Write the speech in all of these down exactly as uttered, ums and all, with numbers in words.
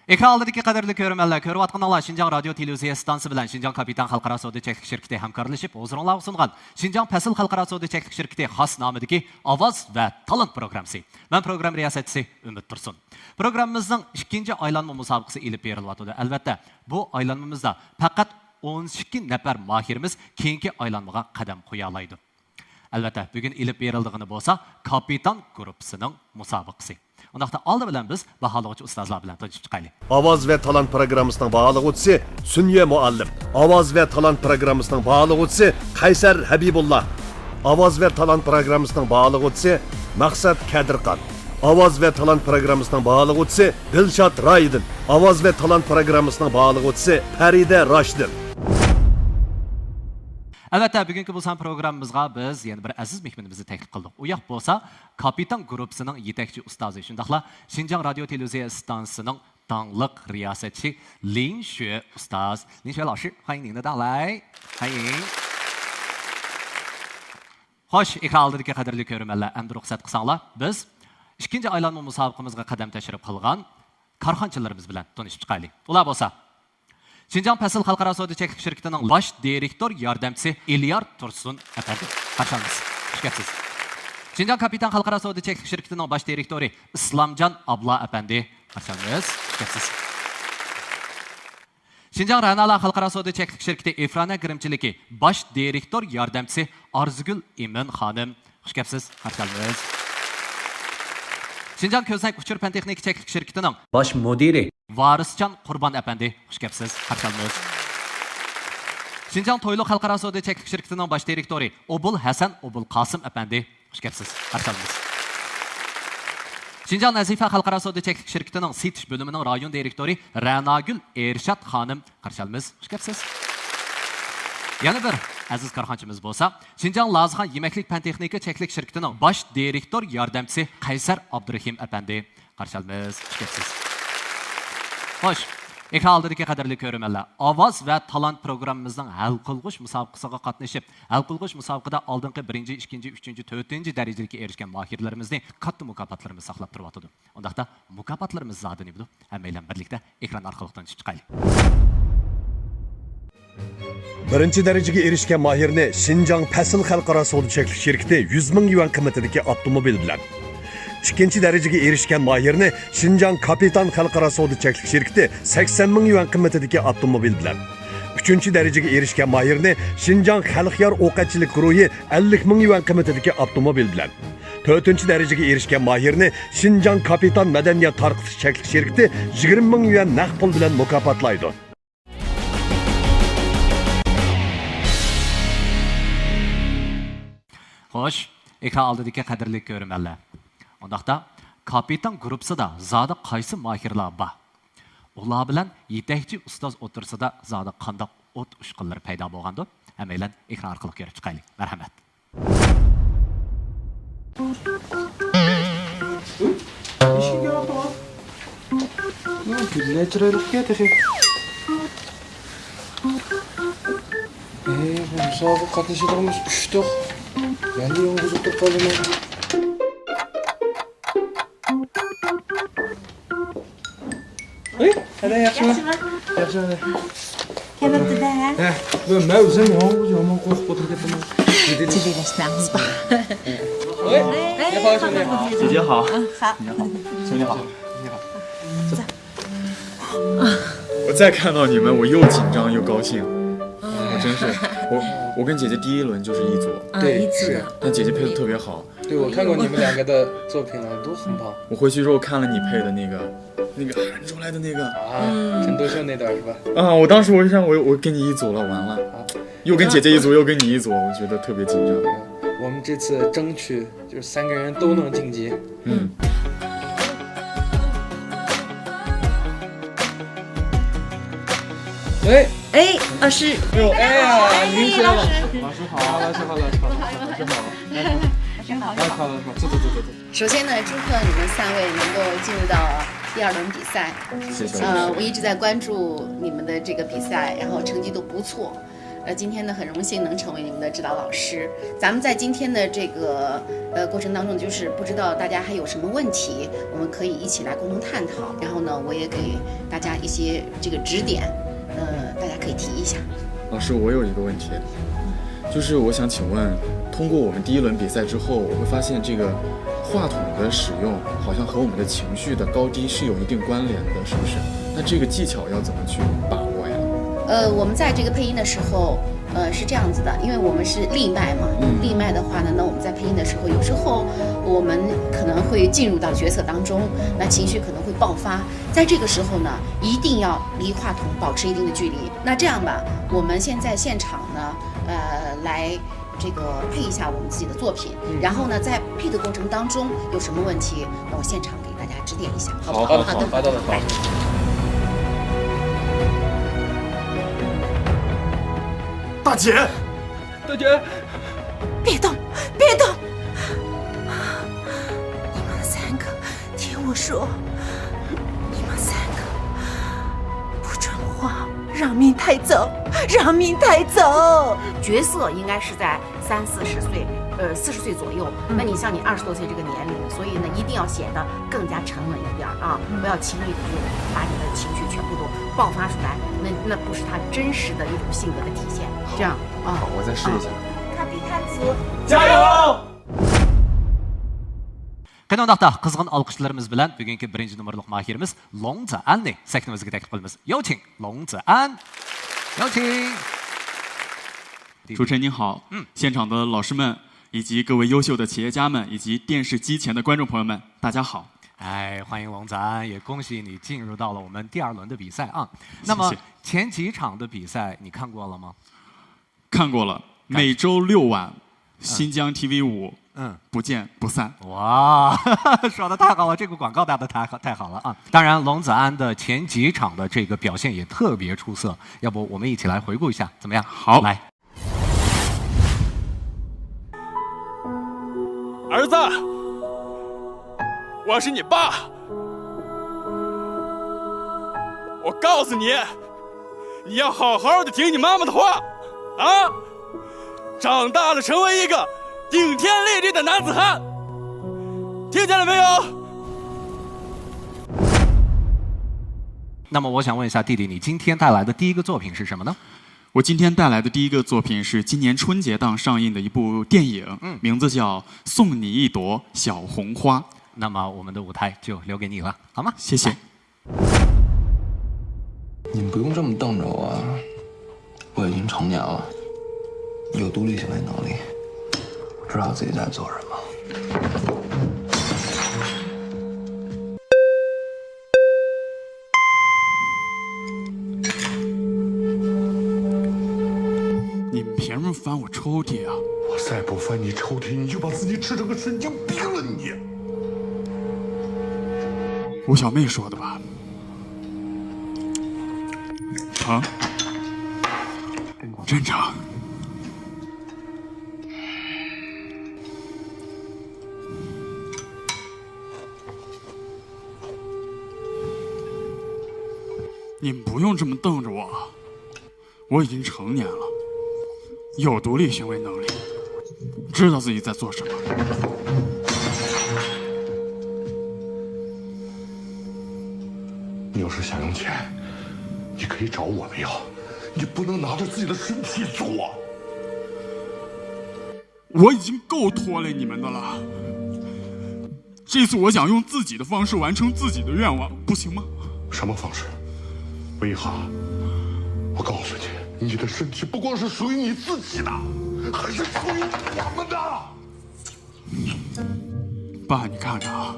ئېكران ئالدىدىكى قەدىرلىك كۆرۈرمەنلەر، كۆرۈۋاتقىنىڭلار شىنجاڭ رادىيو تېلېۋىزىيە ئىستانسىسى بىلەن شىنجاڭ كاپىتان خەلقئارا سودا چەكلىك شىركىتى ھەمكارلىشىپ ھۇزۇرۇڭلارغا سۇنغان شىنجاڭ پەسىل خەلقئارا سودا چەكلىك شىركىتى خاس نامىدىكى ئاۋاز ۋە تالانت پروگراممىسى. مەن پروگرامما رىياسەتچىسى ئۈمىد تۇرسۇن. پروگراممىمىزنىڭ ئىككىنچى ئايلانما مۇسابىقىسى ئېلىپ بېرىلىۋاتىدۇ. ئەلۋەتتە، بۇ ئايلانمىمىزدا پەقەت ئون ئىككى نەپەر ماھىرىمىز كېيىنكى ئايلانمىغا قەدەم قويالايدۇ. ئەلۋەتتە، بۈگۈن ئېلىپ بېرىلىدىغىنى بولسا كاپىتان گۇرۇپپىسىنىڭ مۇسابىقىسى. ئۇنداقتا ئالدى بىلەن بىز باھالىغۇچى ئۇستازلار بىلەن تونۇشۇپ چىقايلى. ئاۋاز ۋە تالانت پروگراممىسىنىڭ باھالىغۇچىسى سۈنيە مۇئەللىم. ئاۋاز ۋە تالانت پروگراممىسىنىڭ باھالىغۇچىسى قەيسەر ھەبىبۇللا. ئاۋاز ۋە تالانت پروگراممىسىنىڭ باھالىغۇچىسى مەقسەت كەدىرخان. ئاۋاز ۋە تالانت پروگراممىسىنىڭ باھالىغۇچىسى دىلشات رايدىن. ئاۋاز ۋە تالانت پروگراممىسىنىڭ باھالىغۇچىسى پەرىدە راشىدىن. ئەلۋەتتە، بۈگۈنكى بۇ سان پروگراممىمىزغا بىز يەنە بىر ئەزىز مېھمىنىمىزنى تەكلىپ قىلدۇق. ئۇ ياق بولسا، كاپىتان گۇرۇپپىسىنىڭ يېتەكچى ئۇستازى، شۇنداقلا شىنجاڭ رادىيو تېلېۋىزىيە ئىستانسىسىنىڭ داڭلىق رىياسەتچىسى لىن شۈ ئۇستاز. لىن شۈ 老师، 欢迎您的到来. 欢迎. خوش، ئېكران ئالدىدىكى قەدىرلىك كۆرۈرمەنلەر، ئەمدى رۇخسەت قىلساڭلار، بىز ئىككىنچى ئايلانما مۇسابىقىمىزغا قەدەم تەشرىپ قىلغان كارخانىچىلىرىمىز بىلەن تونۇشۇپ چىقايلى. ئۇلار بولسا، شىنجاڭ پەسىل خەلقئارا سودا چەكلىك شىركىتىنىڭ باش دىرېكتور ياردەمچىسى ئېلىيار تۇرسۇن ئەپەندى. قارشى ئالىمىز. خۇش كەپسىز. شىنجاڭ كاپىتان خەلقئارا سودا چەكلىك شىركىتىنىڭ باش دىرېكتورى ئىسلامجان ئابلا ئەپەندى. قارشى ئالىمىز. خۇش كەپسىز. شىنجاڭ رەنالار خەلقئارا سودا چەكلىك شىركىتى ئىفرانە گىرىمچىلىكى باش دىرېكتور ياردەمچىسى ئارزۇگۈل ئىمىن خانىم. خۇش كەپسىز، قارشى ئالىمىز. شىنجاڭ كۆزنەك ئۇچۇر پەن تېخنىكا چەكلىك شىركىتىنىڭ باش مۇدىرى ۋارىسجان قۇربان ئەپەندى. خۇش كەپسىز، قارشى ئالىمىز. شىنجاڭ تويلۇق خەلقئارا سودا چەكلىك شىركىتىنىڭ باش دىرېكتورى ئوبۇل ھەسەن ئوبۇل قاسىم ئەپەندى. خۇش كەپسىز، قارشى ئالىمىز. شىنجاڭ نەزىفە خەلقئارا سودا چەكلىك شىركىتىنىڭ سېتىش بۆلۈمىنىڭ رايون دىرېكتورى رەناگۈل ئېرشات خانىم. قارشى ئالىمىز، خۇش كەپسىز. يەنە بىر ئەزىز كارخانىچىمىز بولسا، شىنجاڭ لازىخان يېمەكلىك پەن تېخنىكا چەكلىك شىركىتىنىڭ باش دىرېكتور ياردەمچىسى قەيسەر ئابدۇرېھىم ئەپەندى. قارشى ئالىمىز، خۇش كەپسىز. خوش، ئېكران ئالدىدىكى قەدىرلىك كۆرۈرمەنلەر، ئاۋاز ۋە تالانت پروگراممىمىزنىڭ ھەل قىلغۇچ مۇسابىقىسىغا قاتنىشىپ، ھەل قىلغۇچ مۇسابىقىدە ئالدىنقى بىرىنچى، ئىككىنچى، ئۈچىنچى، تۆتىنچى دەرىجىلىككە ئېرىشكەن ماھىرلىرىمىزنى كاتتا مۇكاپاتلىرىمىز ساقلاپ تۇرۇۋاتىدۇ. ئۇنداقتا مۇكاپاتلىرىمىز زادى نېمىدۇ؟ ھەممەيلەن بىرلىكتە ئېكران ئارقىلىق تونۇشۇپ چىقايلى. بىرىنچى دەرىجىگە ئېرىشكەن ماھىرنى شىنجاڭ پەسىل خەلقئارا سودا چەكلىك شىركىتى يۈز مىڭ يۈەن قىممىتىدىكى ئاپتوموبىل بىلەن، ئىككىنچى دەرىجىگە ئېرىشكەن ماھىرنى شىنجاڭ كاپىتان خەلقئارا سودا چەكلىك شىركىتى سەكسەن مىڭ يۈەن قىممىتىدىكى ئاپتوموبىل بىلەن، ئۈچىنچى دەرىجىگە ئېرىشكەن ماھىرنى شىنجاڭ خەلقئار ئوقەتچىلىك گۇرۇھى ئەللىك مىڭ يۈەن قىممىتىدىكى ئاپتوموبىل بىلەن، تۆتىنچى دەرىجىگە ئېرىشكەن ماھىرنى شىنجاڭ كاپىتان مەدەنىيەت تارقىتىش چەكلىك شىركىتى يىگىرمە مىڭ يۈەن نەق پۇل بىلەن مۇكاپاتلايدۇ. خوش، ئېكران ئالدىدىكى قەدىرلىك كۆرۈرمەنلەر. ئۇنداقتا، كاپىتان گۇرۇپپىسىدا زادى قايسى ماھىرلار بار؟ ئۇلار بىلەن يېتەكچى ئۇستاز ئوتتۇرىسىدا زادى قانداق ئوت ئۇچقۇنلىرى پەيدا بولغاندۇ؟ ھەممەيلەن ئېكران ئارقىلىق كۆرۈپ چىقايلى. مەرھەمەت. گۈللەر چىرايلىقكەن تېخى. ئەي، بۇ مۇسابىقىگە قاتنىشىدىغىنىمىز ئۈچتۇق. مەنلا يالغۇز ئولتۇرۇپ قالدىم. ئەي، قانداق، ياخشىمۇ؟ ياخشىمۇ؟ ياخشى، قانداق؟ كەلمەپتۇ-دە، ھە؟ ھە، مەن ئۆزۈم يالغۇز يامان قورقۇپ ئولتۇرۇپ كەتتىم. جىددىيلەشمەڭ، بىز بار. 姐姐好。 我再看到你们，我又紧张又高兴。我真是，我我跟姐姐第一轮就是一组， 아, 对， 이组. 是。 但姐姐配的特别好。 对，我看过你们两个的作品了，都很棒。 我回去之后看了你配的那个，那个喊出来的那个。 아, 陈独秀那段是吧？ 啊，我当时我就想，我我跟你一组了，完了， 아, 又跟姐姐一组，又跟你一组，我觉得特别紧张。 我们这次争取就是三个人都能晋级。 음. 哎， 에, 老师. 哎呦，哎呀，您先了。 老师好，老师好，老师好，老师好，老师好，老师好，坐坐坐坐坐。 首先呢，祝贺你们三位能够进入到第二轮比赛。 谢谢。呃，我一直在关注你们的这个比赛，然后成绩都不错。呃，今天呢，很荣幸能成为你们的指导老师。咱们在今天的这个呃过程当中，就是不知道大家还有什么问题，我们可以一起来共同探讨。然后呢，我也给大家一些这个指点，呃，大家可以提一下。老师，我有一个问题，就是我想请问，通过我们第一轮比赛之后，我会发现这个话筒的使用好像和我们的情绪的高低是有一定关联的，是不是？那这个技巧要怎么去把握呀？呃，我们在这个配音的时候，呃，是这样子的，因为我们是立麦嘛，立麦的话呢，那我们在配音的时候，有时候我们可能会进入到角色当中，那情绪可能会爆发，在这个时候呢，一定要离话筒保持一定的距离。那这样吧，我们现在现场呢，呃，来这个配一下我们自己的作品，然后呢，在配的过程当中有什么问题，那我现场给大家指点一下，好不好？好好好，发到了好。大姐，大姐，别动，别动！你们三个听我说，你们三个不准晃，让明太走，让明太走。角色应该是在三四十岁，呃，四十岁左右。那你像你二十多岁这个年龄，所以呢，一定要显得更加沉稳一点啊，不要轻易的就把你的情绪全部都爆发出来，那那不是他真实的一种性格的体现。这样啊，好，我再试一下。卡比探索。 加油！ قېنى ئۇنداقتا قىزغىن ئالقىشلىرىمىز بىلەن بۈگۈنكى بىرىنچى نومۇرلۇق ماھىرىمىز لوڭ زىئەننى سەھنىمىزگە تەكلىپ قىلىمىز. 有请龙子安. 有请. 主持人您好，嗯，现场的老师们以及各位优秀的企业家们以及电视机前的观众朋友们，大家好。哎，欢迎龙子安，也恭喜你进入到了我们第二轮的比赛啊。那么前几场的比赛你看过了吗？看过了，每周六晚，新疆 T V 五，嗯，不见不散。哇，说的太好了，这个广告打的太好太好了啊！当然，龙子安的前几场的这个表现也特别出色，要不我们一起来回顾一下，怎么样？好，来。 儿子，我是你爸，我告诉你，你要好好的听你妈妈的话啊！长大了成为一个顶天立地的男子汉，听见了没有？ 那么我想问一下弟弟，你今天带来的第一个作品是什么呢？我今天带来的第一个作品是今年春节档上映的一部电影，嗯，名字叫《送你一朵小红花》。那么我们的舞台就留给你了，好吗？谢谢。你们不用这么瞪着我，我已经成年了，有独立行为能力，知道自己在做什么。 你们凭什么翻我抽屉啊？我再不翻你抽屉，你就把自己吃成个神经病了你！吴小妹说的吧？啊？真诚。 你们不用这么瞪着我，我已经成年了，有独立行为能力，知道自己在做什么。你要是想用钱，你可以找我们要，你不能拿着自己的身体做。 我已经够拖累你们的了。这次我想用自己的方式完成自己的愿望，不行吗？什么方式？威哈，我告诉你，你的身体不光是属于你自己的，还是属于我们的。爸，你看着啊，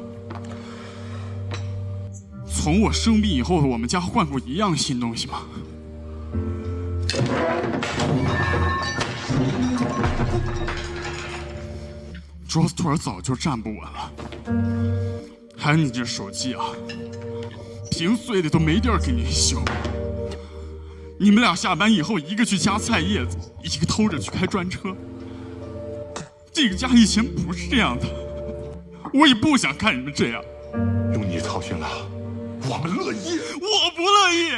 从我生病以后，我们家换过一样新东西吗？ 桌子腿儿早就站不稳了，还有你这手机啊，屏碎了都没地儿给你修。你们俩下班以后，一个去夹菜叶子，一个偷着去开专车。这个家以前不是这样的，我也不想看你们这样。用你操心了，我们乐意。我不乐意。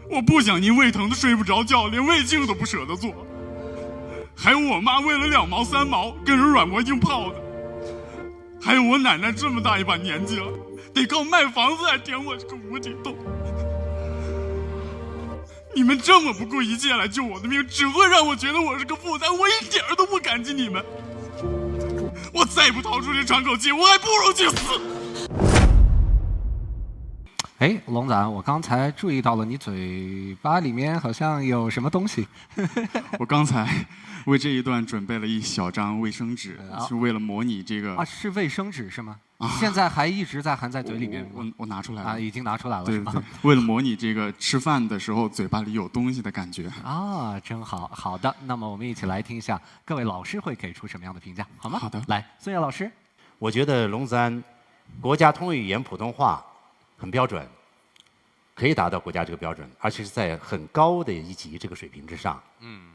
我不想您胃疼的睡不着觉，连胃镜都不舍得做，还有我妈为了两毛三毛跟人软磨硬泡的，还有我奶奶这么大一把年纪了，得靠卖房子来填我这个无底洞。你们这么不顾一切来救我的命，只会让我觉得我是个负担，我一点儿都不感激你们。我再不逃出去喘口气，我还不如去死。哎，龙仔，我刚才注意到了你嘴巴里面好像有什么东西。我刚才为这一段准备了一小张卫生纸，啊是为了模拟这个啊，是卫生纸是吗？现在还一直在含在嘴里面吗？我我我拿出来了啊，已经拿出来了是吗？对对对，为了模拟这个吃饭的时候嘴巴里有东西的感觉。啊，真好。好的，那么我们一起来听一下各位老师会给出什么样的评价，好吗？好的来，孙悦老师。我觉得龙三国家通用语言普通话很标准，可以达到国家这个标准，而且是在很高的一级这个水平之上。嗯，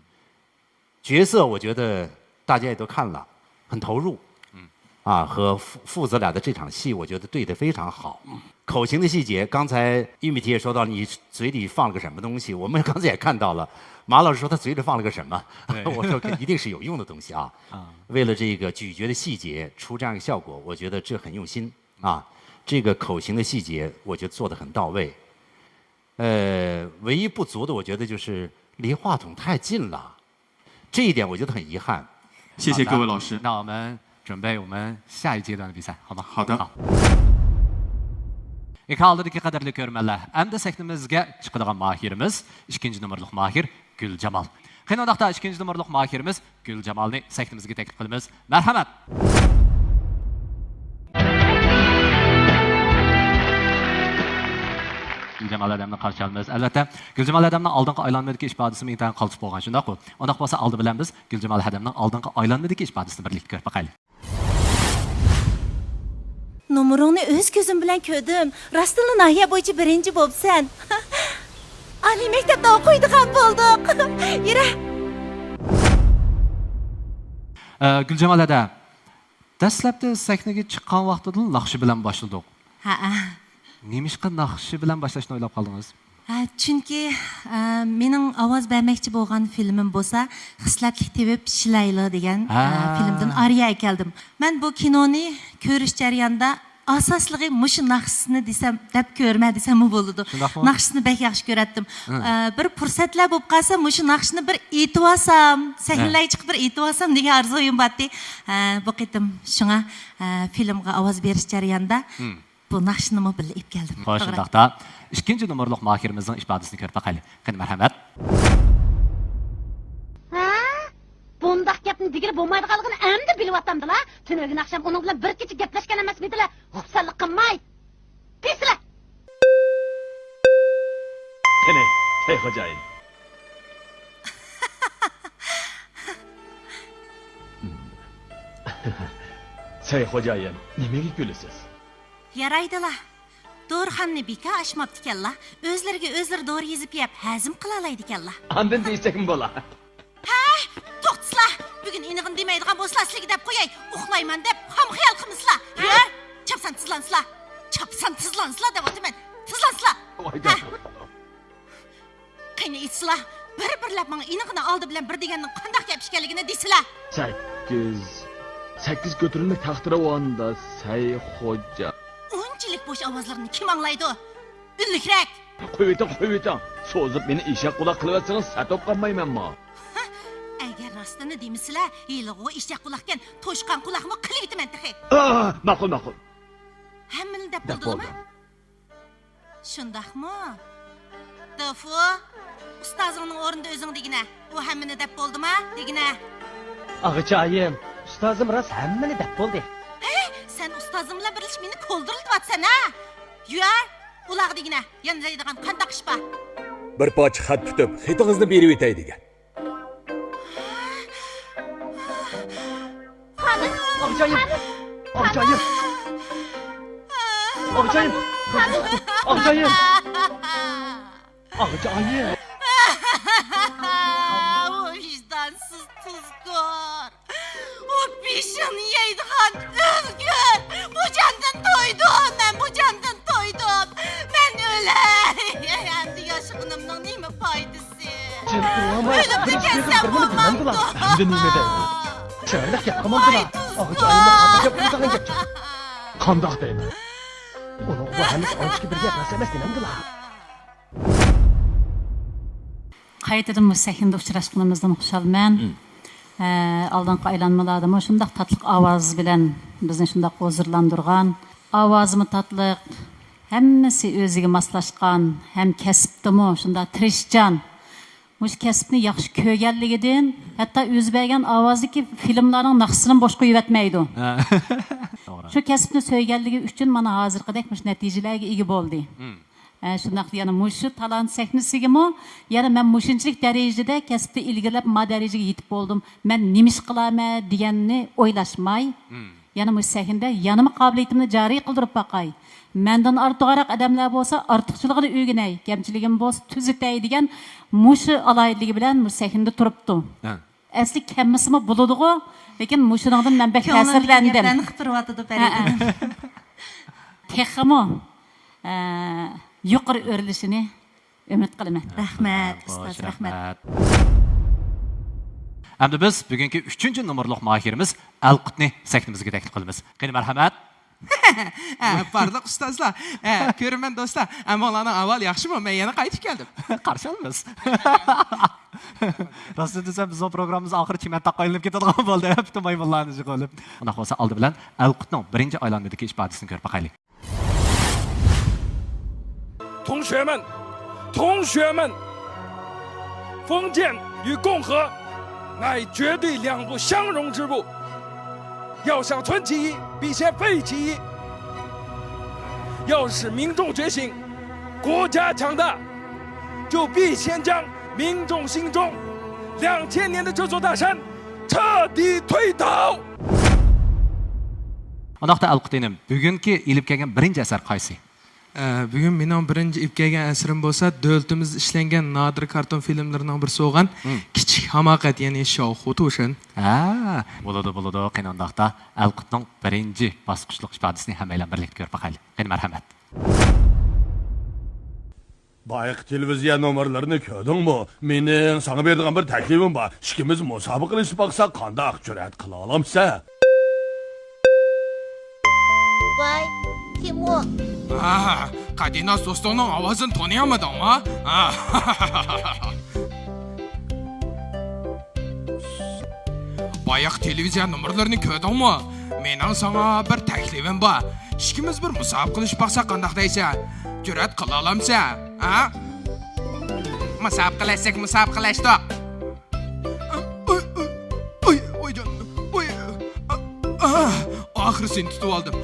角色我觉得大家也都看了，很投入。嗯，啊，和父父子俩的这场戏，我觉得对的非常好。口型的细节，刚才玉米姐也说到，你嘴里放了个什么东西，我们刚才也看到了。马老师说他嘴里放了个什么，我说肯一定是有用的东西啊。为了这个咀嚼的细节出这样一个效果，我觉得这很用心啊。这个口型的细节，我觉得做的很到位。呃，唯一不足的，我觉得就是离话筒太近了，这一点我觉得很遗憾。谢谢各位老师。那我们准备我们下一阶段的比赛，好吗？好的。好。ئېكران ئالدىدىكى قەدىرلىك كۆرۈرمەنلەر، ئەمدى سەھنىمىزگە چىقىدىغان ماھىرىمىز ئىككىنچى نومۇرلۇق ماھىر گۈلجامال. قېنى ئۇنداقتا ئىككىنچى نومۇرلۇق ماھىرىمىز گۈلجامالنى سەھنىمىزگە تەكلىپ قىلىمىز. مەرھەمەت. گۈلجامال ھەدەمنى قارشى ئالىمىز. ئەلۋەتتە، گۈلجامال ھەدەمنىڭ ئالدىنقى ئايلانمىدىكى ئىپادىسىمۇ ئىنتايىن قالتىس بولغان، شۇنداققۇ؟ ئۇنداق بولسا ئالدى بىلەن بىز گۈلجامال ھەدەمنىڭ ئالدىنقى ئايلانمىدىكى ئىپادىسىنى بىرلىكتە كۆرۈپ باقايلى. نومۇرۇڭنى ئۆز كۆزۈم بىلەن كۆردۈم. راستتىنلا ناھىيە بويىچە بىرىنچى بوپسەن. ئالىي مەكتەپتە ئوقۇيدىغان بولدۇق. يۈرە. ئە، گۈلجامال ھەدە، دەسلەپتە سەھنىگە چىققان ۋاقتىدىلا ناخشا بىلەن باشلىدۇق. ھەئە. نېمىشقا ناخشا بىلەن باشلاشنى ئويلاپ قالدىڭىز؟ ھە، چۈنكى، ئە، مېنىڭ ئاۋاز بەرمەكچى بولغان فىلىمىم بولسا خىسلەتلىك تېۋىپ شىلايلى دېگەن، ھە. ئە، فىلىمدىن ئارىيە ئەكەلدىم. مەن بۇ كىنونى كۆرۈش جەريانىدا ئاساسلىقى مۇشۇ ناخشىسىنى دېسەم، دەپ كۆرمە دېسەممۇ بولىدۇ. شۇنداقمۇ؟ ناخشىسىنى بەك ياخشى كۆرەتتىم. ئە، بىر پۇرسەتلەر بولۇپ قالسا مۇشۇ ناخشىنى بىر ئېيتىۋالسام، سەھنىلەرگە چىقىپ بىر ئېيتىۋالسام دېگەن ئارزۇيۇم بارتى. ئە، بۇ قېتىم شۇڭا، ئە، فىلىمغا ئاۋاز بېرىش جەريانىدا بۇ ناخشىنىمۇ بىللە ئېلىپ كەلدىم. خوش، شۇنداقتا ئىككىنچى نومۇرلۇق ماھىرىمىزنىڭ ئىپادىسىنى كۆرۈپ باقايلى. قېنى، مەرھەمەت. ھە؟ بۇنداق گەپنى دېگىلى بولمايدىغانلىقىنى ئەمدى بىلىۋاتامدىلا؟ تۈنۈگۈن ئاخشام ئۇنىڭ بىلەن بىر كېچە گەپلەشكەن ئەمەسمىدىلە؟ خۇپسەنلىك قىلماي. دېسىلە! قېنى، سەي خوجايىن. سەي خوجايىن، نېمىگە كۈلىسىز؟ يارايدىلا. دورىخانىنى بىكار ئاچماپتىكەنلا. ئۆزلىرىگە ئۆزلىرى دورا يېزىپ يەپ، ھەزىم قىلالايدىكەنلا. ئاندىن دېيسەكمۇ بولا. ھە؟ توختىسىلا! بۈگۈن ئېنىقىنى دېمەيدىغان بولسىلا، سىلىگە دەپ قوياي. ئۇخلايمەن دەپ خام خىيال قىلمىسىلا. يۈر! چاپسان تىزلانسىلا! چاپسان تىزلانسىلا دەۋاتىمەن. تىزلانسىلا! ھە؟ قېنى ئېيتسىلا، بىر-بىرلەپ ماڭا ئېنىقىنى ئالدى بىلەن بىر دېگەننىڭ قانداق گەپ ئىكەنلىكىنى دېسىلە! سەككىز، سەككىز كۆتۈرۈلمە تەختىراۋاندا سەي خوجا. ئۇنچىلىك بوش ئاۋازلىرىنى كىم ئاڭلايدۇ؟ ئۈنلۈكرەك! قويۇۋېتىڭ، قويۇۋېتىڭ. سوزۇپ مېنى ئېشەك قۇلاق قىلىۋەتسىڭىز سەت بولۇپ قالمايمەنمۇ؟ ئەگەر راستىنى دېمىسىلە، ھېلىغۇ ئېشەك قۇلاقكەن، توشقان قۇلاقمۇ قىلىۋېتىمەن تېخى. ئا، ماقۇل، ماقۇل. ھەممىنى دەپ دەپ بولدىلىما؟ بولدۇم. شۇنداقمۇ؟ دېفۇ، ئۇستازىڭنىڭ ئورنىدا ئۆزۈڭ دېگىنە. ئۇ ھەممىنى دەپ بولدىما؟ دېگىنە. ئاغىچايىم، ئۇستازىم راست ھەممىنى دەپ بولدى. ھەي، سەن ئۇستازىڭ بىلەن بىرلىشىپ مېنى كولدۇرلىتىۋاتىسەن ھە؟ يۈر، ئۇلارغا دېگىنە، يەنە دەيدىغان قانداق ئىش بار؟ بىر پارچە خەت پۈتۈپ، خېتىڭىزنى بېرىۋېتەي دېگەن. ئاغىچايىم! ئاغىچايىم! ئاغىچايىم! ئاغىچايىم! ئاغىچايىم! ۋىجدانسىز تۇزكور! ئۇ بېشىڭنى يەيدىغان ئۆلگۈر! بۇ جاندىن تويدۇم، مەن بۇ جاندىن تويدۇم! مەن ئۆلەي! ئەمدى ياشىغىنىمنىڭ ئەمدى نېمە دەيمەن؟ چىرايلىق گەپ قىلمامدىلا؟ ئاغىچ ئاينى خاتىرجەم قىلمىساڭ گەپ. قانداق دەيمەن؟ ئۇنىڭغا بۇ ھەممىسى ئانچىكى بىر گەپ ئەمەس دېمەمدىلا؟ قايتىدىن مۇشۇ سەھنىدە ئۇچراشقىنىمىزدىن خۇشالمەن. ئە، ئالدىنقى ئايلانمىلاردىمۇ شۇنداق تاتلىق ئاۋاز بىلەن بىزنى شۇنداق ھۇزۇرلاندۇرغان. ئاۋازىمۇ تاتلىق، ھەممىسى ئۆزىگە ماسلاشقان، ھەم كەسىپتىمۇ شۇنداق تىرىشچان. مۇشۇ كەسىپنى ياخشى كۆرگەنلىكىدىن، ھەتتا ئۆزى بەرگەن ئاۋازدىكى فىلىملارنىڭ ناخشىسىنىمۇ بوش قويۇۋەتمەيدۇ. ھە. توغرا. شۇ كەسىپنى سۆيگەنلىكى ئۈچۈن مانا ھازىرقىدەك مۇشۇ نەتىجىلەرگە ئىگە بولدى. مم. ھە، شۇنداقلا يەنە مۇشۇ تالانت سەھنىسىگىمۇ يەنە مەن مۇشۇنچىلىك دەرىجىدە كەسىپتە ئىلگىرىلەپ ما دەرىجىگە يېتىپ بولدۇم، مەن نېمە ئىش قىلارمەن دېگەننى ئويلاشماي، مم. يەنە مۇشۇ سەھنىدە يەنىمۇ قابىلىيىتىمنى جارى قىلدۇرۇپ باقاي. مەندىن ئارتۇقراق ئادەملەر بولسا ئارتۇقچىلىقىنى ئۆگىنەي، كەمچىلىكىم بولسا تۈزىتەي دېگەن مۇشۇ ئالاھىدىلىكى بىلەن مۇشۇ سەھنىدە تۇرۇپتۇ. ھە. ئەسلى كەممىسىمۇ بولىدىغۇ، لېكىن مۇشۇنىڭدىن مەن بەك كۆڭلۈم بىلگەن تەسىرلەندىم. گەپلەرنى قىلىپ تۇرۇۋاتىدۇ ھە، ھە. پەرىدىن. تېخىمۇ، ئە، يۇقىرى ئۆرلىشىنى ئۈمىد قىلىمەن. رەھمەت، ئۇستاز، رەھمەت. ئەمدى بىز بۈگۈنكى ئۈچىنچى نومۇرلۇق ماھىرىمىز ئەلقۇتنى سەھنىمىزگە تەكلىپ قىلىمىز. قېنى، مەرھەمەت. ھە، بارلىق ئۇستازلار، ھە، كۆرۈرمەن دوستلار، ھەممىڭلارنىڭ ئەھۋالى ياخشىمۇ؟ مەن يەنە قايتىپ كەلدىم. قارشى ئالىمىز. راستىنى دېسەم، بىزنىڭ پروگراممىمىز ئاخىرى چىمەن تاغقا ئايلىنىپ كېتىدىغان بولدى. پۈتۈن مايمۇنلارنى يىغىۋېلىپ. ئۇنداق بولسا، ئالدى بىلەن ئەلقۇتنىڭ بىرىنچى ئايلانمىدىكى ئىپادىسىنى كۆرۈپ باقايلى. 同学们，同学们，封建与共和乃绝对两不相容之物，要想存其一，必先废其一。要使民众觉醒，国家强大，就必先将民众心中两千年的这座大山 彻底推倒。 ئۇنداقتا ئەلقۇت ئىنىم، بۈگۈنكى ئېلىپ كەلگەن بىرىنچى ئەسەر قايسى؟ ئە، بۈگۈن مېنىڭ بىرىنچى ئېلىپ كەلگەن ئەسىرىم بولسا، دۆلىتىمىزدە ئىشلەنگەن نادىر كارتون فىلىملىرىنىڭ بىرسى بولغان مم. كىچىك ھاماقەت، يەنى 小糊涂神. ھە، بولىدۇ، بولىدۇ. قېنى ئۇنداقتا ئەلقۇتنىڭ بىرىنچى باسقۇچلۇق ئىپادىسىنى ھەممەيلەن بىرلىكتە كۆرۈپ باقايلى. قېنى، مەرھەمەت. بايىقى تېلېۋىزىيە نومۇرلىرىنى كۆردۈڭمۇ؟ مېنىڭ ساڭا بېرىدىغان بىر تەكلىپىم بار. ئىككىمىز مۇسابىقىلىشىپ باقساق قانداق؟ جۈرئەت قىلالامسەن؟ ۋاي، كىم ئۇ؟ ئاھ، قەدىناس دوستۇڭنىڭ ئاۋازىنى تونۇيالمىدىڭمۇ؟ ئاھ. باياق تېلېۋىزىيە نومۇرلىرىنى كۆردۈڭمۇ؟ مېنىڭ ساڭا بىر تەكلىپىم بار. ئىككىمىز بىر مۇسابىقىلىشىپ باقساق قانداق دەيسەن؟ جۈرئەت قىلالامسەن؟ ھە؟ مۇسابىقىلەشسەك مۇسابىقىلەشتۇق. ئۇي، ئۇي، ئۇي، ئۇي جان، ئۇي. ئاھ، ئاخىرى سېنى تۇتۇۋالدىم.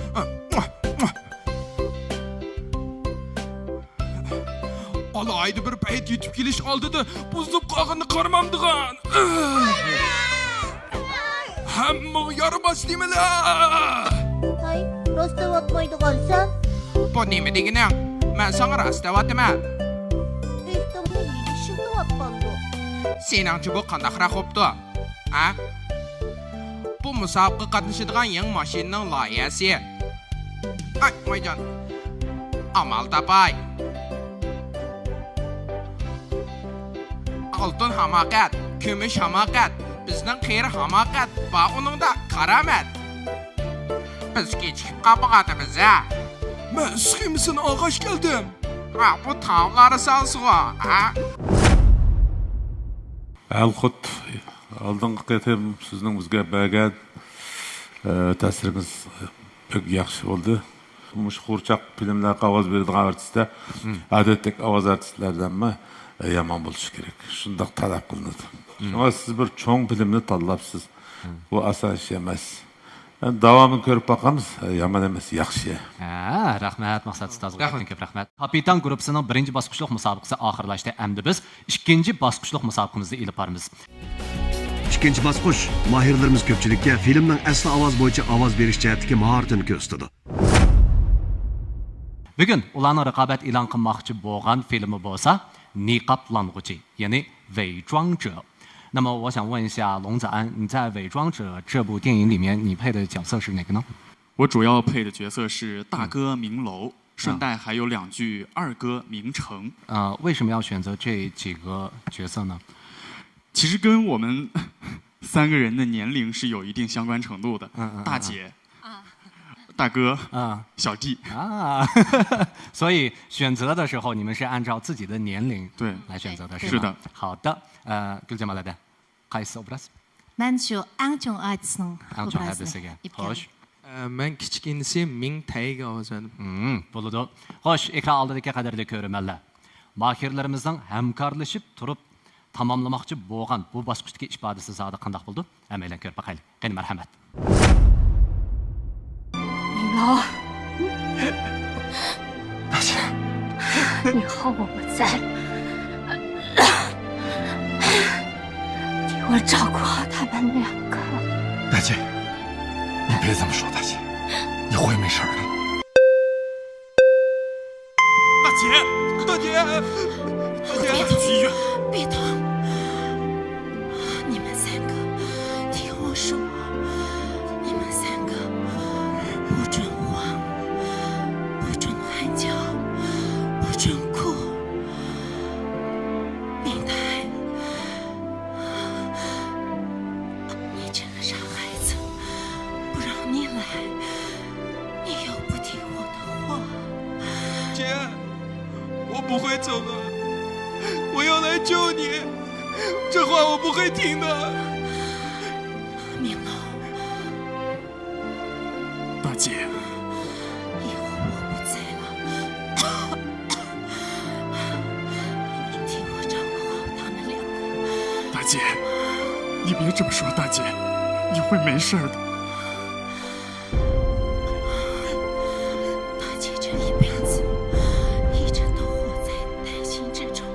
ئالاھىدە بىر پەيت يېتىپ كېلىش ئالدىدا بۇزۇلۇپ قالغىنىنى قارىمامدىغان. ھەممىڭ يارىماس نېمىلەر! ھەي، راست دەۋاتمايدىغانسەن. بۇ نېمە دېگىنىڭ؟ مەن ساڭا راست دەۋاتىمەن. ئېھتىمال نېمە ئىشلىتىۋاتقاندۇ؟ سېنىڭچە بۇ قانداقراق بوپتۇ؟ ھە؟ بۇ مۇسابىقىگە قاتنىشىدىغان يېڭى ماشىنىنىڭ لايىھەسى. ئاي، ۋايجان. ئامال تاپاي. ئالتۇن ھاماقەت، كۈمۈش ھاماقەت، بىزنىڭ قېرى ھاماقەت، بار ئۇنىڭدا كارامەت. بىز كېچىكىپ قالمىغانمىز ھە؟ مەن سخېمىسىنى ئالغاچ كەلدىم. ھە، بۇ تاۋلار سالسىغۇ، ھە؟ ئەلقۇت، ئالدىنقى قېتىم سىزنىڭ بىزگە بەرگەن، ئە، تەسىرىڭىز بەك ياخشى بولدى. مۇشۇ قۇرچاق فىلىملەرگە ئاۋاز بېرىدىغان ئارتىسلار، مم. ئادەتتىكى ئاۋاز ئارتىسلىرىدىنمۇ، ئە، يامان بولۇشى كېرەك. شۇنداق تەلەپ قىلىنىدۇ. مم. شۇڭا سىز بىر چوڭ فىلىمنى تاللاپسىز. مم. بۇ ئاسان ئىش ئەمەس. ئەمدى داۋامىنى كۆرۈپ باقىمىز. يامان ئەمەس، ياخشى. ھە، رەھمەت، مەقسەت ئۇستازغا رەھمەت. كۆپتىن كۆپ رەھمەت. كاپىتان گۇرۇپپىسىنىڭ بىرىنچى باسقۇچلۇق مۇسابىقىسى ئاخىرلاشتى. ئەمدى بىز ئىككىنچى باسقۇچلۇق مۇسابىقىمىزنى ئېلىپ بارىمىز. ئىككىنچى باسقۇچ، ماھىرلىرىمىز كۆپچىلىككە فىلىمنىڭ ئەسلى ئاۋاز بويىچە ئاۋاز بېرىش جەھەتتىكى ماھارىتىنى كۆرسىتىدۇ. بۈگۈن ئۇلارنىڭ رىقابەت ئېلان قىلماقچى بولغان فىلىمى بولسا نىقابلانغۇچى، يەنى 伪装者. 那么我想问一下龙子安，你在《伪装者》这部电影里面，你配的角色是哪个呢？ 我主要配的角色是大哥明楼，嗯。顺带还有两句二哥明成。啊，为什么要选择这几个角色呢？其实跟我们三个人的年龄是有一定相关程度的。嗯嗯嗯嗯。大姐、啊。大哥、啊。小弟。啊。所以选择的时候，你们是按照自己的年龄，对，来选择的，是吗？是的。好的，呃， قايسى ئوبراز؟ مەن شۇ ئەڭ چوڭ ئاچىسىنىڭ ئەڭ چوڭ ئوبرازىنى ئەپىسىگە. ئېلىپ كەلدىم. خوش. ئە، مەن كىچىك ئىنىسى مىڭ تەيگە ئوبرازىنى. مم، بولىدۇ. خوش، ئېكران ئالدىدىكى قەدىرلىك كۆرۈرمەنلەر. ماھىرلىرىمىزنىڭ ھەمكارلىشىپ تۇرۇپ تاماملىماقچى بولغان بۇ باسقۇچتىكى ئىپادىسى زادى قانداق بولىدۇ؟ ھەممەيلەن كۆرۈپ باقايلى. قېنى، مەرھەمەت. 你老，大姐，你和我不在了，替我照顾好他们两个。大姐，你别这么说，大姐，你会没事儿的。大姐，大姐，大姐，去医院。别动！你们三个，听我说，你们三个不准慌，不准喊叫，不准哭。明台，你这个傻孩子，不让你来，你又不听我的话。姐，我不会走了，我要来救你，这话我不会听的。明龙，大姐。以后我不在了，你替我照顾好他们两个。大姐，你别这么说，大姐，你会没事儿的。大姐这一辈子一直都活在担心之中，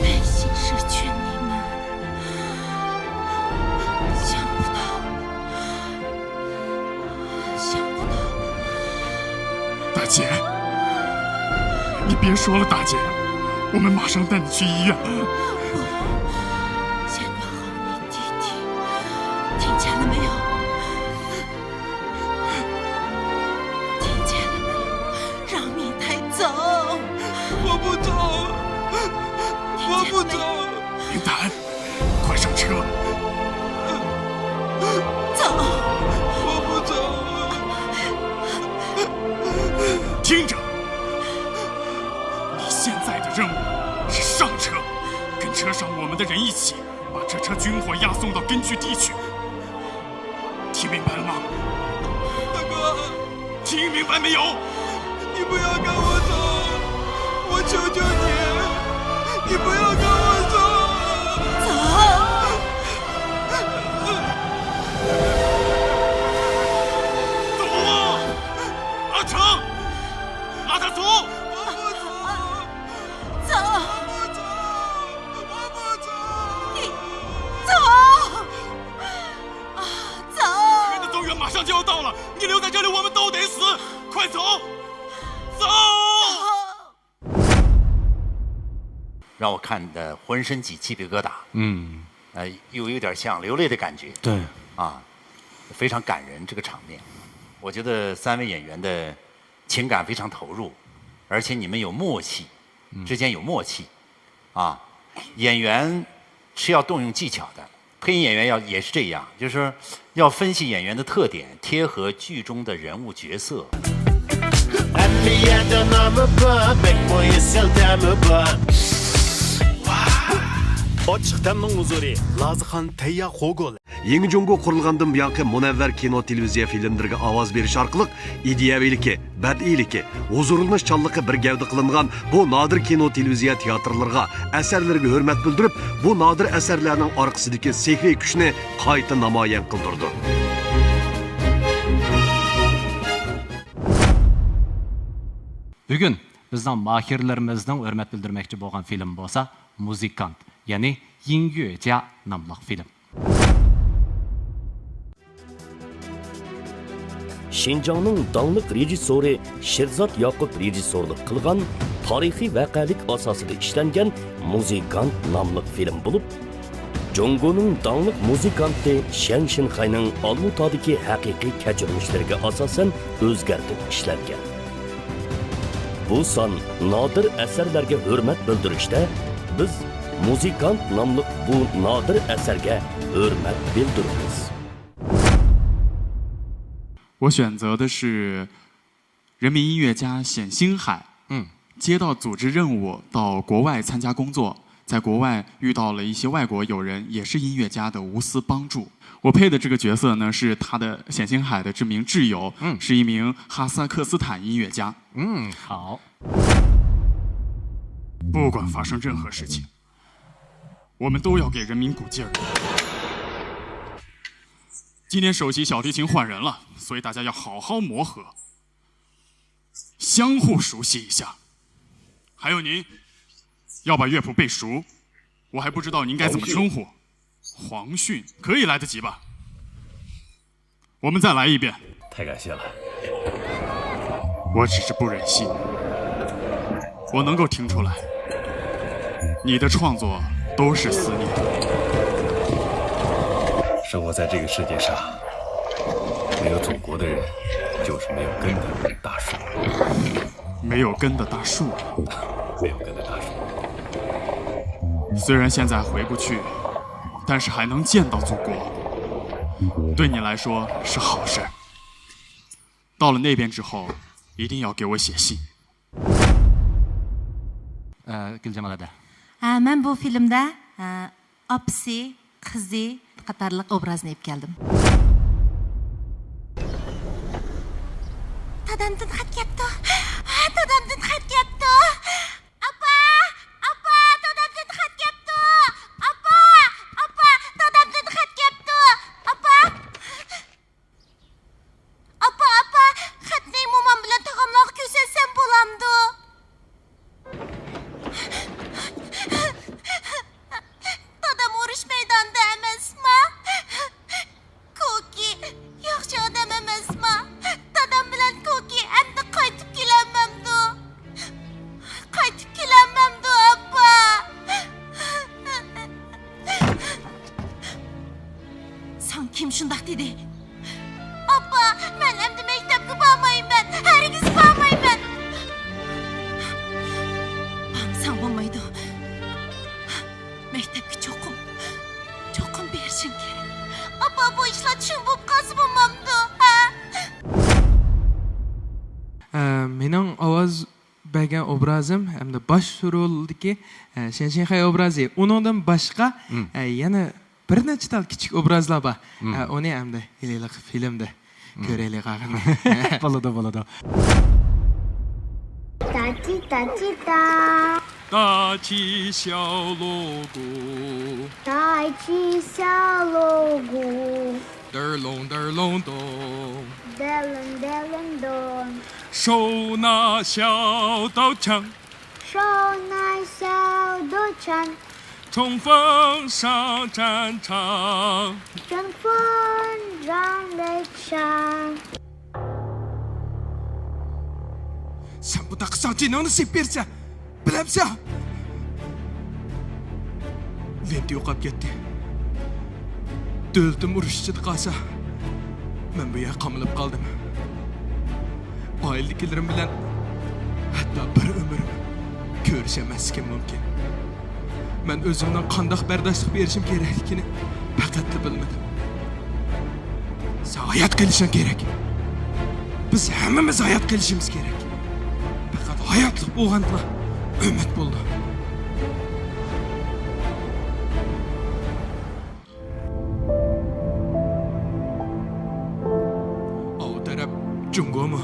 担心失去你们，想不到，想不到。大姐，你别说了，大姐，我们马上带你去医院。不，先管好你弟弟，听见了没有？ 听见了没有？让明台走。我不走，我不走。明台，快上车。走。我不走。听着，你现在的任务是上车，跟车上我们的人一起把这车军火押送到根据地去。 听明白了吗？大哥，听明白没有？你不要赶我走，我求求你，你不要赶我走。走。走啊，阿成，拉他走。我不走。走。我不走。我不走。你走。 啊，走！别的增援马上就要到了，你留在这里，我们都得死！快走，走！让我看得浑身起鸡皮疙瘩，嗯，呃，又有点想流泪的感觉。对，啊，非常感人这个场面。我觉得三位演员的情感非常投入，而且你们有默契，嗯，之间有默契，啊，演员是要动用技巧的。 配音演员要也是这样，就是说要分析演员的特点，贴合剧中的人物角色。ھەممە يەردە نامى بار، بەكمۇ ئېسىل تەمى بار. ئاچچىق تەمنىڭ ھۇزۇرى، لازىخان تەييار خوگول. يېڭى جۇڭگو قۇرۇلغاندىن بۇيانقى مۇنەۋۋەر كىنو، تېلېۋىزىيە فىلىملىرىگە ئاۋاز بېرىش ئارقىلىق ئىدىيەۋىلىكى، بەدىئىيلىكى، ھۇزۇرلىنىشچانلىقى بىر گەۋدە قىلىنغان بۇ نادىر كىنو، تېلېۋىزىيە تىياتىرلىرىغا، ئەسەرلىرىگە ھۆرمەت بىلدۈرۈپ، بۇ نادىر ئەسەرلەرنىڭ ئارقىسىدىكى سېھرىي كۈچنى قايتا نامايان قىلدۇرىدۇ. بۈگۈن بىزنىڭ ماھىرلىرىمىزنىڭ ھۆرمەت بىلدۈرمەكچى بولغان فىلىمى بولسا مۇزىكانت، يەنى يىڭيۈجيا ناملىق فىلىم. شىنجاڭنىڭ داڭلىق رېژىسسورى شېرزات ياقۇپ رېژىسسورلۇق قىلغان تارىخىي ۋەقەلىك ئاساسىدا ئىشلەنگەن مۇزىكانت ناملىق فىلىم بولۇپ، جۇڭگونىڭ داڭلىق مۇزىكانتى شيەن شىنخەينىڭ ئالمۇتادىكى ھەقىقىي كەچۈرمىشلىرىگە ئاساسەن ئۆزگەرتىپ ئىشلەنگەن. بۇ سان نادىر ئەسەرلەرگە ھۆرمەت بىلدۈرۈشتە بىز مۇزىكانت ناملىق بۇ نادىر ئەسەرگە ھۆرمەت بىلدۈرىمىز. 我选择的是人民音乐家冼星海。嗯，接到组织任务到国外参加工作，在国外遇到了一些外国友人，也是音乐家的无私帮助。我配的这个角色呢，是他的冼星海的这名挚友，嗯是一名哈萨克斯坦音乐家。嗯，好。不管发生任何事情，我们都要给人民鼓劲儿。今天首席小提琴换人了，所以大家要好好磨合，相互熟悉一下。还有您，要把乐谱背熟，我还不知道您该怎么称呼。黄训可以来得及吧？我们再来一遍。太感谢了。我只是不忍心。我能够听出来，你的创作都是思念。生活在这个世界上，没有祖国的人，就是没有根的大树。没有根的大树。没有根的大树。虽然现在回不去，但是还能见到祖国，对你来说是好事儿。到了那边之后，一定要给我写信。 ئە، گۈلجامال ھەدە. ھە، مەن بۇ فىلىمدە، ھە، ئاپىسى، قىزى قاتارلىق ئوبرازنى ئېلىپ كەلدىم. دادامدىن خەت كەپتۇ. ھە، دادامدىن خەت كەپتۇ. ئاپا، ئاپا، دادامدىن خەت كەپتۇ. ئاپا، ئاپا، دادامدىن خەت كەپتۇ. ئاپا. ئاپا، ئاپا، خەتنى مومام بىلەن تاغاملارغا كۆرسەتسەم بولامدۇ؟ دادام ئۇرۇش مەيدانىدا ئەمەسما؟ كوكى ياخشى ئادەم ئەمەسما؟ دادام بىلەن كوكى ئەمدى قايتىپ كېلەلمەمدۇ؟ قايتىپ كېلەلمەمدۇ، ئاپا؟ ساڭا كىم شۇنداق دېدى؟ ئاپا، مەن ئەمدى مەكتەپكە بارمايمەن، ھەرگىز بارمايمەن. بارمىساڭ بولمايدۇ. مەكتەپكە چوقۇم، چوقۇم بېرىشىڭ كېرەك. ئاپا، بۇ ئىشلار چىن بولۇپ قالسا بولمامدۇ، ھە؟ ئە، مېنىڭ ئاۋاز بەرگەن ئوبرازىم ھەمدە باش رولدىكى، ئە، شەنشىنخەي ئوبرازى. ئۇنىڭدىن باشقا، ئە، يەنە بىر نەچچە تال كىچىك ئوبرازلار بار. ئە، ئۇنى ئەمدى ھېلىقى فىلىمدە كۆرەيلى قالغىنى. بولىدۇ، بولىدۇ. 大吉大吉大，大吉小锣鼓，大吉小锣鼓，嘚儿隆嘚儿隆咚，嘚隆嘚隆咚，手拿小刀枪，手拿小刀枪，冲锋上战场。冲锋上战场。 سەن بۇنداق قىلساڭ جېنىڭنى سېلىپ بېرىسەن، بىلەمسەن؟ لېنتا يوقاپ كەتتى. دۆلىتىم ئۇرۇش ئىچىدە قالسا، مەن بۇ يەردە قامىلىپ قالدىم. ئائىلىدىكىلىرىم بىلەن ھەتتا بىر ئۆمۈر كۆرۈشەلمەسلىكىم مۇمكىن. مەن ئۆزۈمنىڭ قانداق بەرداشلىق بېرىشىم كېرەكلىكىنى پەقەتلا بىلمىدىم. سەن ھايات قېلىشىڭ كېرەك. بىز ھەممىمىز ھايات قېلىشىمىز كېرەك. پەقەت ھاياتلىق بولغاندىلا ئۈمىد بولىدۇ. ئاۋۇ تەرەپ جۇڭگومۇ؟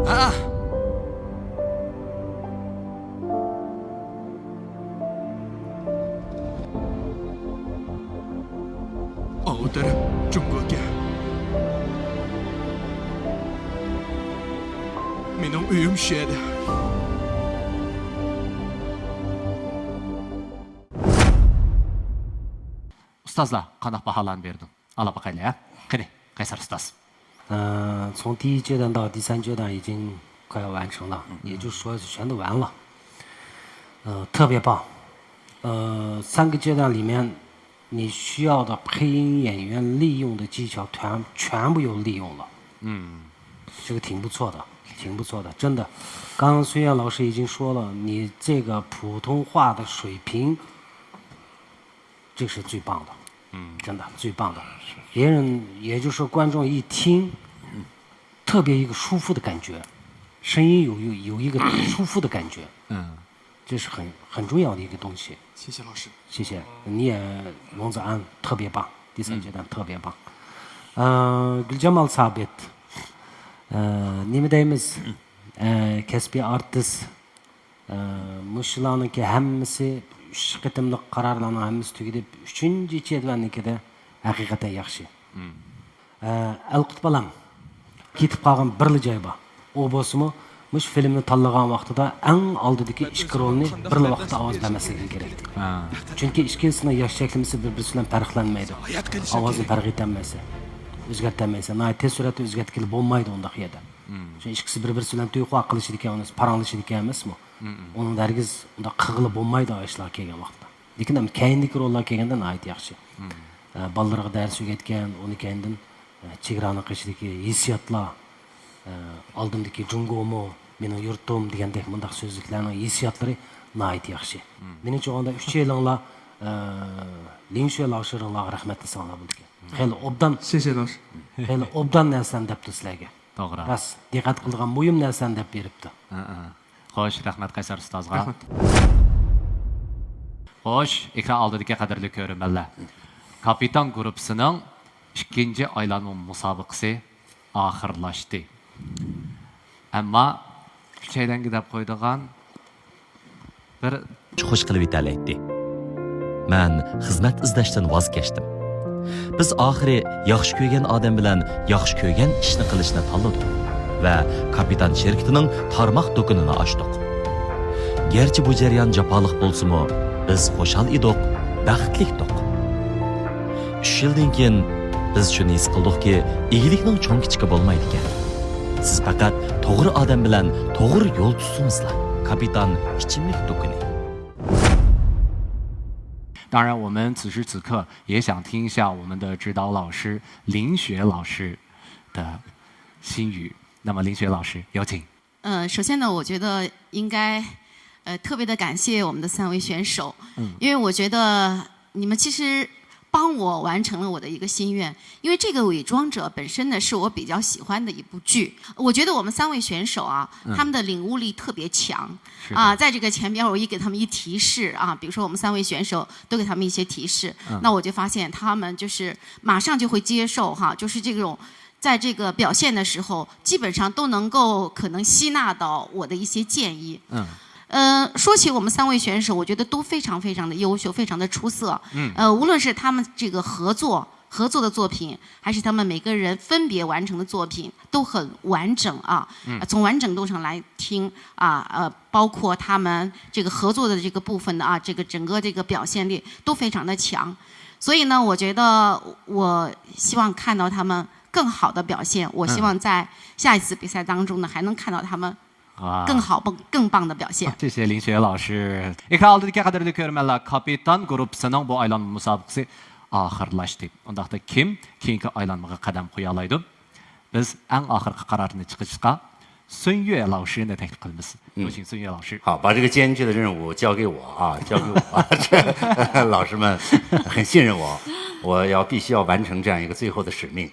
ھە. ئاۋۇ تەرەپ جۇڭگوكەن. مېنىڭ ئۆيۈم شۇ يەردە. ئۇستازلار قانداق باھالارنى بېرىدۇ؟ ئاڭلاپ باقايلى ھە. قېنى، قەيسەر ئۇستاز. 呃，从第一阶段到第三阶段已经快要完成了，也就是说全都完了。呃，特别棒。呃，三个阶段里面，你需要的配音演员利用的技巧全全部又利用了。嗯，这个挺不错的。挺不错的，真的。刚刚孙悦老师已经说了，你这个普通话的水平，这是最棒的，嗯，真的最棒的。别人也就是说观众一听，特别一个舒服的感觉，声音有有有一个舒服的感觉，嗯，这是很很重要的一个东西。谢谢老师。谢谢，你也荣子安特别棒，第三阶段特别棒。嗯， گۈلجامال سابىت، نېمە دەيمىز؟ كەسپىي ئارتىس، مۇشۇلارنىڭكى ھەممىسى، ئۈچ قېتىملىق قارارلارنىڭ ھەممىسى تۈگىدى، ئۈچىنچى جەدۋەلنىڭكىدە ھەقىقەتەن ياخشى. ئەلقۇت بالام، كېتىپ قالغان بىرلا جاي بار. ئۇ بولسىمۇ، مۇشۇ فىلىمنى تاللىغان ۋاقتىدا ئەڭ ئالدىدىكى ئىككى رولنى بىرلا ۋاقىتتا ئاۋاز بەرمەسلىكىڭ كېرەك. چۈنكى ئىككىلىسىنىڭ ياش چەكلىمىسى بىر-بىرسى بىلەن پەرقلەنمەيدۇ. ئاۋازنى پەرق ئېتەلمەيسەن، ئۆزگەرتەلمەيسەن. ناھايىتى تېز سۈرئەتتە ئۆزگەرتكىلى بولمايدۇ ئۇنداق يەردە. شۇ ئىككىسى بىر-بىرسى بىلەن تۇيقۇ قىلىشىدىكەن، پاراڭلىشىدىكەن ئەمەسمۇ؟ ئۇنىڭدا ھەرگىز ئۇنداق قىلغىلى بولمايدۇ ئاشۇلار كەلگەن ۋاقىتتا. لېكىن ئەمما كەينىدىكى روللار كەلگەندە ناھايىتى ياخشى. ئە، بالىلىرىغا دەرس ئۆگەتكەن، ئۇنى كەينىدىن، ئە، چېگرانىڭ قېشىدىكى ھېسسىياتلار، ئە، ئالدىمدىكى جۇڭگومۇ، مېنىڭ يۇرتۇم دېگەندەك مۇنداق سۆزلۈكلەرنىڭ ھېسسىياتلىرى ناھايىتى ياخشى. مېنىڭچە ئۇندا ئۈچەيلىڭلار، ئە، لىن شۈە لاشىرىڭلارغا رەھمەت دېسەڭلار بولىدىكەن. خېلى ئوبدان، شېشېلار. خېلى ئوبدان نەرسىلەرنى دەپتۇ سىلەرگە. توغرا. راست، دىققەت قىلىدىغان مۇھىم نەرسىلەرنى دەپ بېرىپتۇ. ھە، ھە. خوش، رەھمەت قەيسەر ئۇستازغا. رەھمەت. خوش، ئېكران ئالدىدىكى قەدىرلىك كۆرۈرمەنلەر. كاپىتان گۇرۇپپىسىنىڭ ئىككىنچى ئايلانما مۇسابىقىسى ئاخىرلاشتى. ئەمما ئۈچەيلەنگە دەپ قويىدىغان بىر خوش قىلىۋېتەلەيتتى. مەن خىزمەت ئىزدەشتىن ۋاز كەچتىم. بىز ئاخىرى ياخشى كۆرگەن ئادەم بىلەن ياخشى كۆرگەن ئىشنى قىلىشنى تاللىدۇق ۋە كاپىتان شىركىتىنىڭ تارماق دۇكىنىنى ئاچتۇق. گەرچە بۇ جەريان جاپالىق بولسىمۇ، بىز خۇشال ئىدۇق، بەختلىكتۇق. ئۈچ يىلدىن كېيىن بىز شۇنى ھېس قىلدۇقكى، ئىگىلىكنىڭ چوڭ-كىچىكى بولمايدىكەن. سىز پەقەت توغرا ئادەم بىلەن توغرا يول تۇتسىڭىزلا. كاپىتان ئىچىملىك دۇكىنى. 当然，我们此时此刻也想听一下我们的指导老师林雪老师的心语。那么，林雪老师，有请。 呃，首先呢，我觉得应该，呃，特别的感谢我们的三位选手，嗯，因为我觉得你们其实帮我完成了我的一个心愿，因为这个《伪装者》本身呢是我比较喜欢的一部剧，我觉得我们三位选手啊，嗯，他们的领悟力特别强，是的，啊，在这个前边我一给他们一提示啊，比如说我们三位选手都给他们一些提示，嗯，那我就发现他们就是马上就会接受哈，就是这种 在这个表现的时候，基本上都能够可能吸纳到我的一些建议。嗯。呃，说起我们三位选手，我觉得都非常非常的优秀，非常的出色。嗯。呃，无论是他们这个合作，合作的作品，还是他们每个人分别完成的作品，都很完整啊。嗯。呃，从完整度上来听啊，呃，包括他们这个合作的这个部分的啊，这个整个这个表现力都非常的强。所以呢，我觉得我希望看到他们 更好的表现。我希望在下一次比赛当中呢，嗯，还能看到他们更好、更、更棒的表现。 谢谢林雪老师. ئېكران ئالدىدىكى قەدىرلىك كۆرۈرمەنلەر، كاپىتان گۇرۇپپىسىنىڭ بۇ ئايلانما مۇسابىقىسى ئاخىرلاشتى. ئۇنداقتا كىم كېيىنكى ئايلانمىغا قەدەم قويالايدۇ؟ بىز ئەڭ ئاخىرقى قارارنى چىقىرىشقا سۈن يۈە لاۋشىنى تەكلىپ قىلىمىز. 有请孙悦老师. 好，把这个艰巨的任务交给我啊，交给我。这，老师们很信任我，我要必须要完成这样一个最后的使命。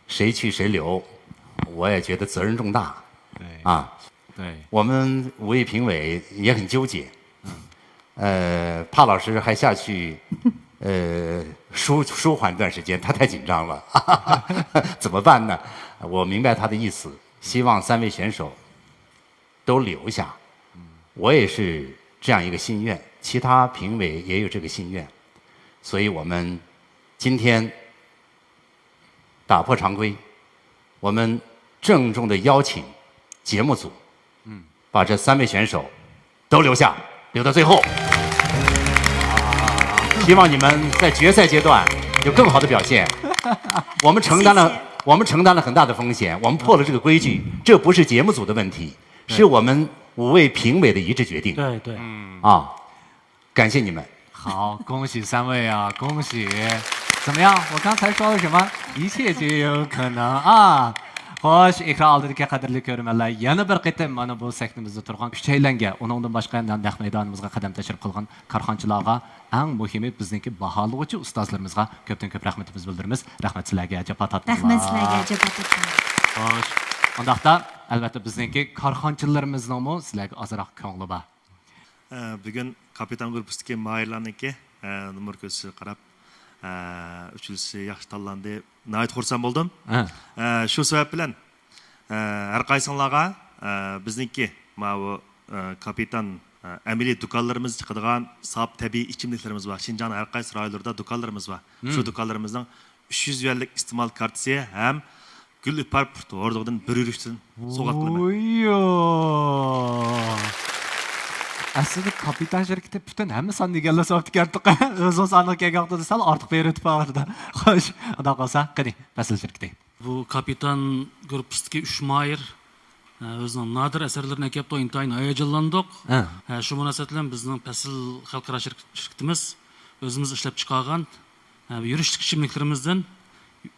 谁去谁留，我也觉得责任重大。对。啊，对。我们五位评委也很纠结。嗯。呃，帕老师还下去，呃，舒，舒缓一段时间，他太紧张了。怎么办呢？我明白他的意思，希望三位选手都留下。我也是这样一个心愿，其他评委也有这个心愿，所以我们今天打破常规，我们郑重地邀请节目组，嗯，把这三位选手都留下，留到最后。希望你们在决赛阶段有更好的表现。我们承担了，谢谢。我们承担了很大的风险，我们破了这个规矩，这不是节目组的问题，对。是我们五位评委的一致决定。对，对。嗯。啊，感谢你们。好，恭喜三位啊，恭喜！怎么样？我刚才说了什么？一切皆有可能啊！ خوش، ئېكران ئالدىدىكى قەدىرلىك كۆرۈرمەنلەر، يەنە بىر قېتىم مانا بۇ سەھنىمىزدە تۇرغان ئۈچەيلەنگە، ئۇنىڭدىن باشقا نەق مەيدانىمىزغا قەدەم تەشرىپ قىلغان كارخانىچىلارغا، ئەڭ مۇھىمى بىزنىڭكى باھالىغۇچى ئۇستازلىرىمىزغا كۆپتىن كۆپ رەھمىتىمىزنى بىلدۈرىمىز. رەھمەت سىلەرگە، جاپا تارتقانلار. رەھمەت سىلەرگە، جاپا تارتقانلار. خوش، ئۇنداقتا ئەلۋەتتە بىزنىڭكى كارخانىچىلىرىمىزنىڭمۇ سىلەرگە ئازراق كۆڭلى بار. ئە، بۈگۈن كاپىتان گۇرۇپپىسىدىكى ماھىرلارنىڭكى، ئە، نومۇر كۆرسىتىشىگە قاراپ، ئە، ئۈچىنچىسى ياخشى تاللاندى. ناھايىتى خۇرسەن بولدۇم. ھە. ئە، شۇ سەۋەب بىلەن، ئە، ھەر قايسىڭلارغا، ئە، بىزنىڭكى ماۋۇ، ئە، كاپىتان، ئە، ئەمەلىي دۇكانلىرىمىز چىقىدىغان ساپ تەبىئىي ئىچىملىكلىرىمىز بار. شىنجاڭنىڭ ھەر قايسى رايونلىرىدا دۇكانلىرىمىز بار. شۇ دۇكانلىرىمىزنىڭ ئۈچ يۈز يۈەنلىك ئىستېمال كارتىسى ھەم گۈل ئىپار پۇت ھوردۇقىدىن بىر يۈرۈشتىن سوۋغات قىلىمەن. ۋوييو! ئەسلىدە كاپىتان شىركىتى پۈتۈن ھەممە سان دېگەنلەر سوپتىكەن. ئۆزىنىڭ سانىغا كەلگەن ۋاقتىدا سەل ئارتۇق بېرىۋېتىپ بارىدۇ. خوش، ئۇنداق بولسا، قېنى، پەسىل شىركىتى. بۇ كاپىتان گۇرۇپپىسىدىكى ئۈچ ماھىر، ئە، ئۆزىنىڭ نادىر ئەسەرلىرىنى ئەكەپتۇ، ئىنتايىن ھاياجانلاندۇق. ھە. ئە، شۇ مۇناسىۋەت بىلەن بىزنىڭ پەسىل خەلقئارا شىرك-، شىركىتىمىز ئۆزىمىز ئىشلەپ چىقارغان، ئە، يۈرۈشلۈك ئىچىملىكلىرىمىزدىن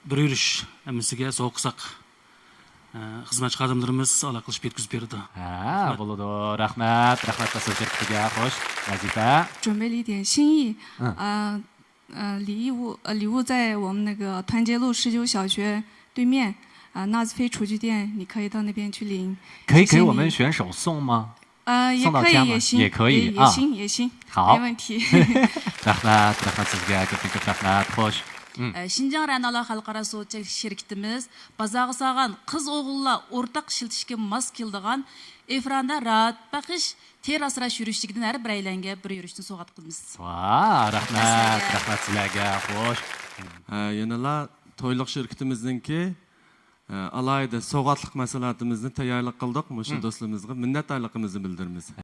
بىر يۈرۈش ھەممىسىگە سوۋغا قىلساق، ئە، خىزمەتچى خادىملىرىمىز ئالاقىلىشىپ يەتكۈزۈپ بېرىدۇ. ھە، رەھمەت. بولىدۇ. رەھمەت، رەھمەت پەسىل شىركىتىگە. خوش، ۋەزىپە. 准备了一点心意，嗯。呃， 呃，礼物，呃，礼物在我们那个团结路十九小学对面，啊，纳斯菲厨具店，你可以到那边去领。可以给我们选手送吗？谢谢你。呃，也可以，送到家吗？也行，也可以啊。也，也行，也行，好。没问题。 رەھمەت، رەھمەت سىزگە، كۆپتىن كۆپ رەھمەت. خوش. ئە، شىنجاڭ رەنالار خەلقئارا سودا چەكلىك شىركىتىمىز بازارغا سالغان قىز ئوغۇللار ئورتاق ئىشلىتىشكە ماس كېلىدىغان ئېفراندا راھەت بەخش تېرراسا راش يۈرۈشلۈكىدىن ھەر بىرەيلەنگە بىر يۈرۈشتىن سوۋغات قىلىمىز. ۋا، رەھمەت، رەھمەت سىلەرگە. رەھمەت سىلەرگە. خوش. ھە، يەنىلا تويلۇق شىركىتىمىزنىڭكى، ھە، ئالاھىدە سوۋغاتلىق مەھسۇلاتىمىزنى تەييارلىق قىلدۇق. مۇشۇ دوستلىرىمىزغا مىننەتدارلىقىمىزنى بىلدۈرىمىز.